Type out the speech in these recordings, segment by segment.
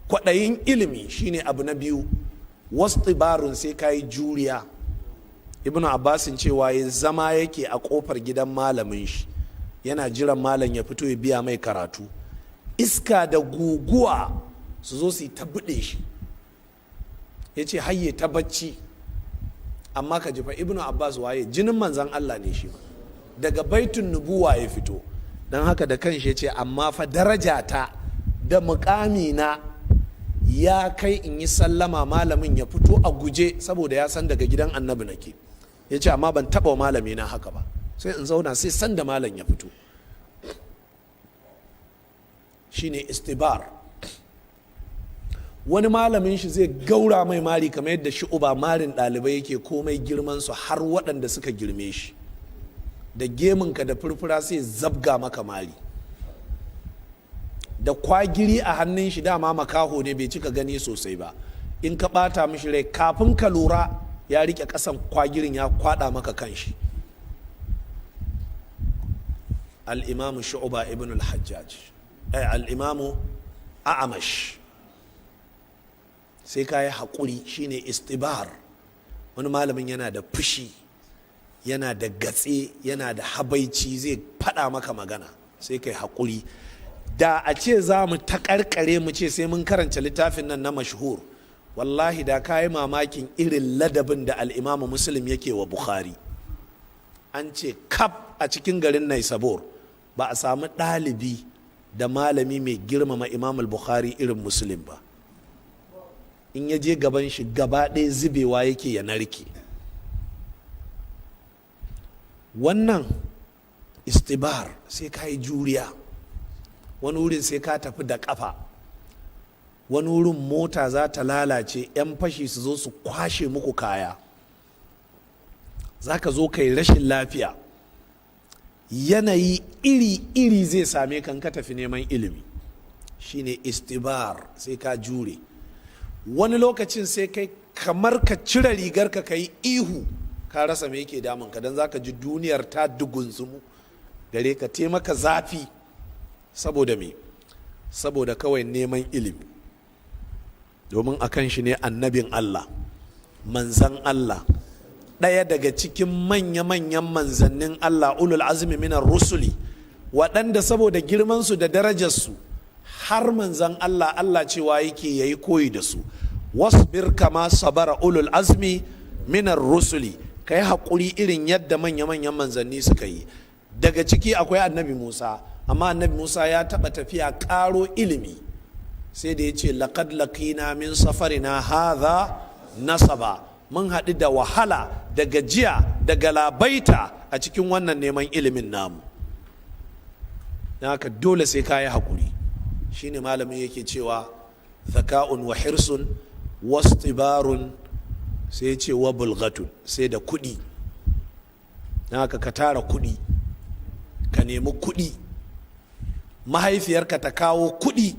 Kwaɗayin ilimi shine abu na biyu. Wastibarun, sai ka yi juriya. Ibn Abbasin cewa ya zama yake a kofar gidan malamin shi, yana jiran malam ya fito ya biya mai karatu. Iska da guguwa su zo su yi ta buɗe shi, ya ce hayye ta bacci. Amma ka ji fa, Ibnu Abbas waye? Jinin Manzan Allah ne shi, daga baitun nubuwa ya fito. Don haka da kanshi ya ce, "Amma fa darajata da mukami na ya kai in yi sallama malamin ya fito a guje, saboda ya san daga gidan Annabi nake." Ya ce, "Amma ban taɓa malami na haka ba, sai in zauna sai sanda malam ya fito." Shine istibar. Wani malamin shi zai gaura mai mari, kamar yadda Shu'uba marin ɗalibai yake, komai girman su, har waɗanda suka girme shi, da geminka da furfura sai zabga maka mari da kwagiri a hannun shi. Dama makaho ne, bai cika gani sosai ba. In ka bata mishi rai, kafin ka lura ya rike kasan kwagirin ya kwada maka kanshi. Al-Imamu Shu'ba ibn al-Hajjaj, al-Imamu A'amash. Sai ka yi haƙuri, shine istibar. Wani malamin yana da fushi, yana da gatse, yana da habaici, zai faɗa maka magana, sai ka yi haƙuri. Da a ce za mu taƙarƙare mu ce sai mun karanta littafin nan na Mashhur, wallahi da ka yi mamakin irin ladabin da Al'imamu Muslim yake wa Bukhari. An ce kaf a cikin garin Naisabur ba a samu ɗalibi da malami mai girmama Imam Bukhari irin Muslim ba. In ya je gaban shi, gaba ɗaya zubewa yake ya narke. Wannan istibar, sai ka yi juriya. Wani wurin sai ka tafi da ƙafa, wani wurin mota za ta lalace, 'yan fashi su zo su kwashe muku kaya, za ka zo ka yi rashin lafiya, yanayi iri-iri zai same kan ka tafi neman ilimi. Shine istibar, sai ka jure. Wani lokacin sai kai kamar ka cire rigar ka yi ihu, ka rasa me yake damun ka, don za ka ji duniyar ta dugunzumu gare ka, taimaka zafi. Saboda me? Saboda kawai neman ilimi, domin a kan shi ne annabin Allah, manzan Allah, ɗaya daga cikin manya-manyan manzannin Allah, ulul azmi minar rusuli, waɗanda saboda girmansu da darajarsu har manzan Allah, Allah cewa yake yayi koyi da su: "Wasbir kama sabara ulul azmi minar rusuli." Ka yi haƙuri irin yadda manya-manyan manzanni suka yi. Daga ciki akwai Annabi Musa. Amma Annabi Musa ya taɓa tafiya ƙaro ilimi, sai da ya ce, "Laqad laqina min safarina hadha nasaba." Mun haɗu da wahala da gajiya da galabaita a cikin wannan neman ilimin namu. Don haka dole sai ka yi haƙuri. Shine malamin yake cewa zaka'un wa hirsun wastibarun, sai ce wa bulgatun, sai da kuɗi. Don haka ka tara kuɗi, ka nemi kuɗi, mahaifiyarka ta kawo kuɗi.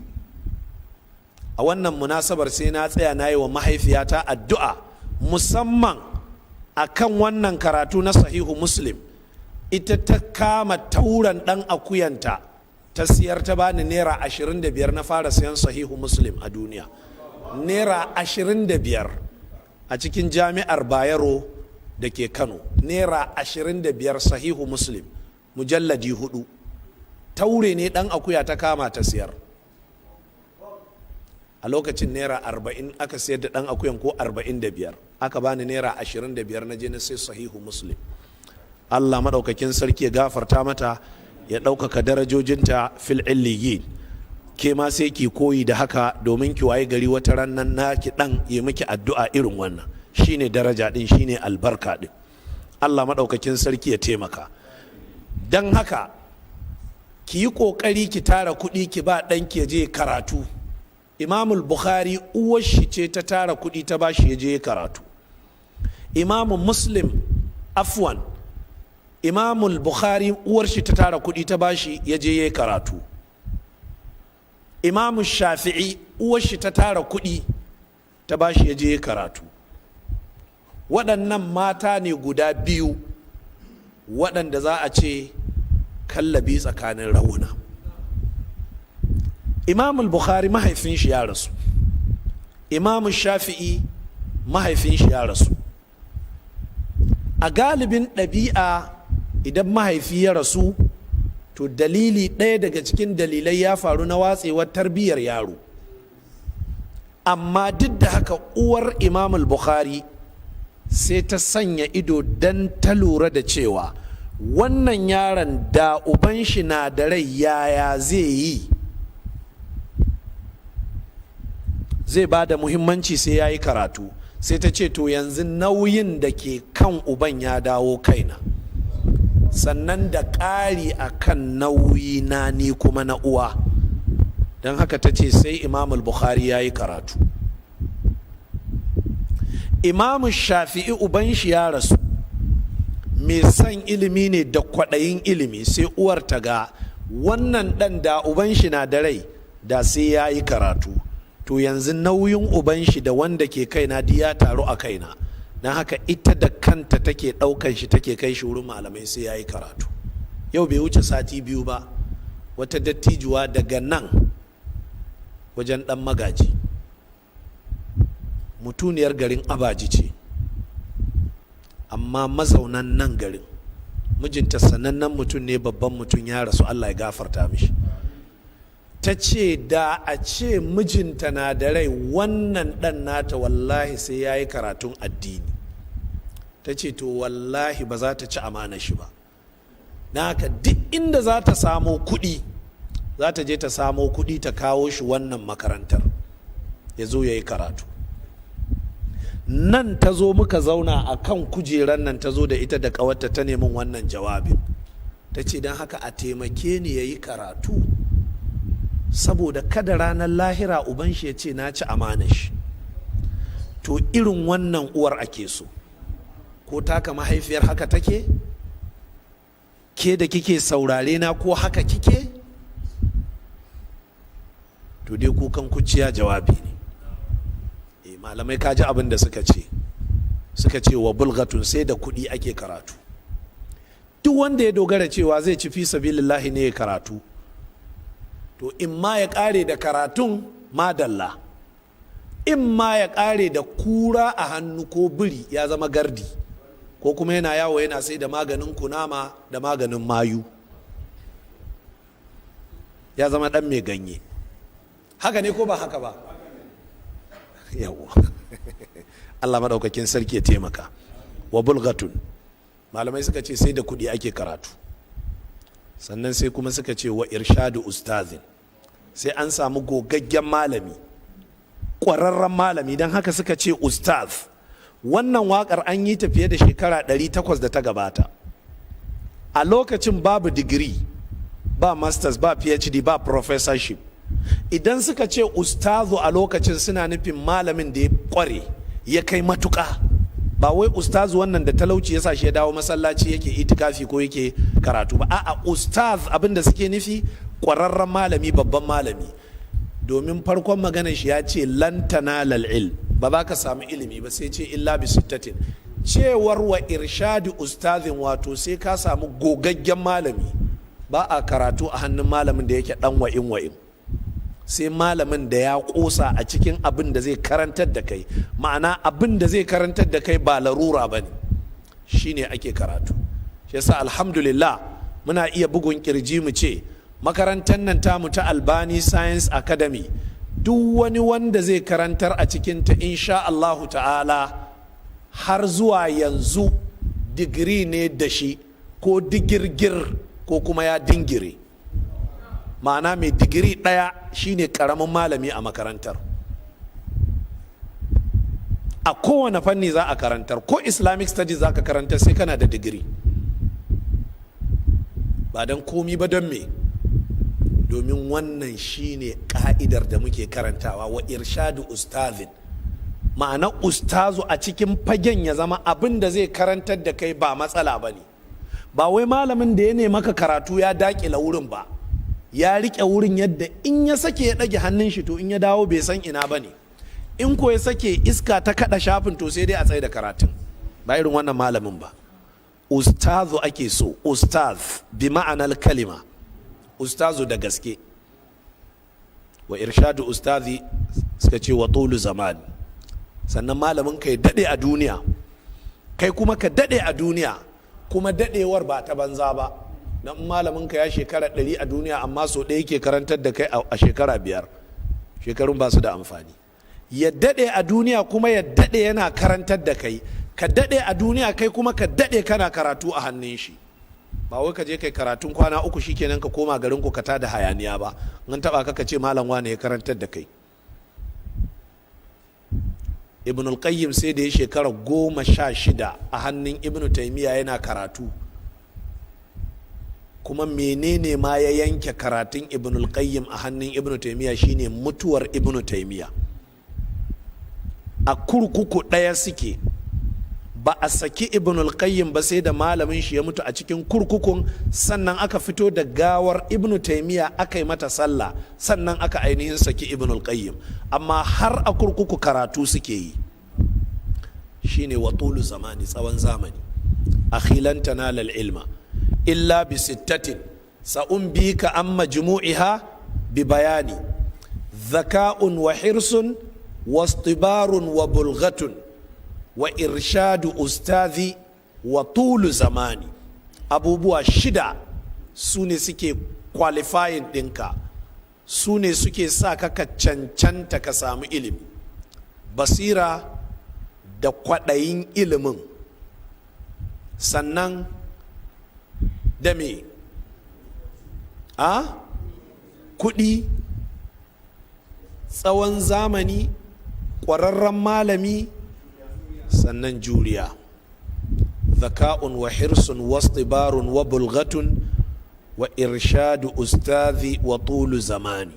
A wannan munasabar sai na tsaya na yi wa mahaifiyata addu'a musamman a kan wannan karatu na Sahihu Muslim. Ita ta kama tauran ɗan akuyanta ta siyar, ta bani ₦25 na fara sayan Sahihu Muslim a duniya, ₦25, a cikin Jami'ar Bayero da ke Kano. ₦25, Sahihu Muslim mujalladi 4. Taure ne, ɗan akuya ta kama ta siyar. A lokacin ₦40 aka sayar da ɗan akuyan, ko 45. Aka bani ₦25, na je na sai Sahihu Muslim. Allah maɗaukakin sarki ya gafarta mata, ya ɗaukaka darajojinta fil illiyin. Ke ma sai ki koyi da haka, domin ki waye gari wata ranar naki ɗan yi miki addu'a irin wannan. Shine daraja ɗin, shine albarka ɗin. Allah maɗaukakin sarki ya taimaka. Don haka ki yi ƙoƙari ki tara kuɗi ki ba ɗanki ya je karatu. Imamul Bukhari, uwar shi ce ta tara kuɗi ta bashi ya je karatu. Imamu Muslim, afwan, Imamul Bukhari, uwar shi ta tara kuɗi ta bashi ya je ya karatu. Imamu Shafi'i, uwar shi ta tara kuɗi ta bashi ya je ya karatu. Waɗannan mata ne guda biyu waɗanda za a ce kallabi tsakanin rauna. Imamul Bukhari mahaifin shi ya rasu. Imamu Shafi'i mahaifin shi ya rasu. A galibin ɗabi'a, idan mahaifi ya rasu, to dalili ɗaya daga cikin dalilai ya faru na watsewar tarbiyyar yaro. Amma duk da haka, uwar Imam Bukhari sai ta sanya ido don ta lura da cewa wannan yaron, da uban shi na da rai, yaya zai yi? Zai ba da muhimmanci sai ya yi karatu. Sai ta ce, "To, yanzu nauyin da ke kan uban ya dawo kaina, sannan da ƙari a kan nauyi na ni kuma na uwa." Don haka ta ce sai Imam Bukhari ya yi karatu. Imam Shafi'i, uban shi ya rasu, mai son ilimi ne da kwaɗayin ilimi. Sai uwar ta ga wannan ɗan, da uban shi na da rai, da sai ya yi karatu. To, yanzu nauyin uban shi da wanda ke kaina duk ya taru a kaina. Don haka ita da kanta take ɗaukan shi, take kai shi wurin malamai, sai ya yi karatu. Yau bai wuce sati 2 ba, wata dattijuwa daga nan wajen Ɗan Magaji, mutuniyar garin Abaji ce amma mazaunan nan garin, mijinta sanannen mutum ne, babban mutum, ya rasu, Allah ya gafarta mishi, ta ce da a ce mijinta na da rai, wannan ɗan nata wallahi sai ya yi karatun addini. Ta ce to, wallahi ba za ta ci amana shi ba. Na haka duk inda za ta samo kuɗi, za ta je ta samo kuɗi ta kawo shi wannan makarantar ya zo ya yi karatu. Nan ta zo muka zauna a kan kujeran nan, ta zo da ita da ƙawarta, ta nemin wannan jawabin. Ta ce don haka a taimake ni ya yi karatu, saboda kada ranar lahira uban shi ya ce na ci amana shi. To, irin wannan uwar ake so. Ko taka mahaifiyar haka take? Ke da kike saurare na, ko haka kike? To dai, kukan kuciya jawabi ne. E, malamai, kaji abin da suka ce. Suka ce wa bulgatun, sai da kuɗi ake karatu. Duk wanda ya dogara cewa zai ci fi sabilillahi ne ya karatu, to in ma ya ƙare da karatun madalla, in ma ya ƙare da kura a hannu ko biri, ya zama gardi, ko kuma yana yawo yana sai da maganin kunama da maganin mayu, ya zama ɗan mai ganye. Haka ne ko ba haka ba? Yawwa, Allah maɗaukakin sarki ya taimaka. Wa bulgatun, malamai suka ce sai da kuɗi ake karatu. Sannan sai kuma suka ce wa irshadu ustazin, sai an samu gogaggen malami, ƙwararren malami. Don haka suka ce ustaz. Wannan waƙar an yi ta fiye da shekara 800 da ta gabata. A lokacin babu digiri, ba masters, ba PhD, ba professorship. Idan suka ce ustazu a lokacin, suna nufin malamin da ya kware, ya kai matuƙa. Ba wai ustazu wannan da talauci ya sa shi ya dawo masallaci yake itikafi ko yake karatu ba. A'a, ustaz abin da suke nufi, ƙwararren malami, babban malami. Domin farkon maganar shi ya ce lan tanalal ilm, ba za ka samu ilimi ba, sai ce illa bi sittatin. Cewar wa irshadi ustazin, wato sai ka samu gogaggen malami. Ba a karatu a hannun malamin da yake dan wa'in wa'in, sai malamin da ya kosa a cikin abin da zai karantar da kai. Ma'ana, abin da zai karantar da kai ba larura ba ne, shine ake karatu. Shi yasa, alhamdulillah, muna iya bugun kirji mu ce makarantar nan tamu ta Albani Science Academy, duk wani wanda zai karantar a cikinta, insha Allahu ta'ala, har zuwa yanzu digiri ne da shi, ko digirgir, ko kuma ya dingire. Ma'ana, mai digiri ɗaya shine ƙaramin malami a makarantar. A kowane fanni za a karantar, ko Islamic studies za ka karantar, sai kana da digiri. Ba don komi ba, don me? Domin wannan shine ka'idar da muke karantawa, wa irshadu ustazin. Ma'ana, ustazu a cikin fagen ya zama abin da zai karantar da kai ba matsala ba ne. Ba wai malamin da ya nema maka karatu ya dakila wurin ba, ya riƙe wurin yadda in ya sake ya ɗage hannun shi, to in ya dawo bai san ina ba ne. In ko ya sake iska ta kaɗa shafin, to sai dai a tsaye da karatun. Ba irin wannan malamin ba. Ustazu ake so, ustaz bi ma'anar kalima, ustazu da gaske. Wa irshadu ustazi. Suka ce wa tulu zamani. Sannan malamin ka ya daɗe a duniya, kai kuma ka daɗe a duniya, kuma daɗewar ba ta banza ba. Don malamin ka ya shekara 100 a duniya, amma so ɗaya ke karantar da kai a shekara 5, shekarun ba su da amfani. Ya daɗe a duniya kuma ya daɗe yana karantar da kai, ka daɗe a duniya, kai kuma ka daɗe kana karatu a hannun shi. Ba wai ka je kai karatun kwana 3 shikenan ka koma garin ku ka tada hayaniya ba. An taba ka, ka ce malam wane ya karantar da kai. Ibn al-Qayyim sai da ya shekara 16 a hannun Ibn Taymiya yana karatu. Kuma menene ma ya yanke karatun Ibn al-Qayyim a hannun Ibn Taymiya? Shine mutuwar Ibn Taymiya. A kurkuku ɗaya suke. Ba a saki Ibn al-Qayyim ba sai da malamin shi ya mutu a cikin kurkukun, sannan aka fito da gawar Ibn Taymiya aka yi mata sallah, sannan aka ainihin saki Ibn al-Qayyim. Amma har a kurkuku karatu suke yi. Shine wa tulu zamani, tsawon zamani. Akhi, lan tanala ilma illa bi sittatin, sa'unbika an majmu'iha bi bayani: zaka'un wa hirsun wastibarun wa bulghatun wa irshadu ustazi wa tulu zamani. Abubuwa shida su ne suke qualifying ɗinka, su ne suke sa ka ka cancanta ka samu ilimi: basira da kwaɗayin ilimin, sannan da me? A kuɗi, tsawon zamani, ƙwararren malami, sannan juriya. Zaka'un wa hirsun wastibarun wa bulghatun wa irshadu ustazi wa tulu zamani.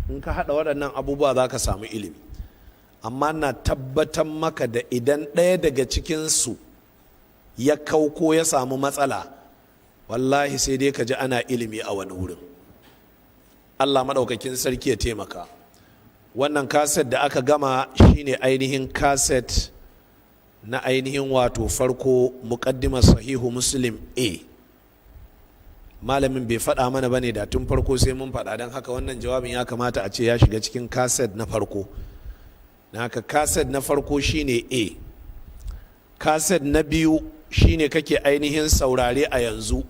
In ka haɗa waɗannan abubuwa, za ka samu ilimi. Amma na tabbatar maka da idan ɗaya daga cikinsu ya kau ko ya samu matsala, wallahi sai dai ka ji ana ilimi a wani wurin. Allah maɗaukakin sarki ya taimaka. Wannan kaset da aka gama shine ainihin kaset na ainihin wato farko, muƙaddimar Sahihu Muslim A. Malamin bai faɗa mana bane, da tun farko sai mun faɗa. Don haka wannan jawabin ya kamata a ce ya shiga cikin kaset na farko. Na haka kaset na farko shine A. Kaset na biyu shine kake ainihin saurare a yanzu.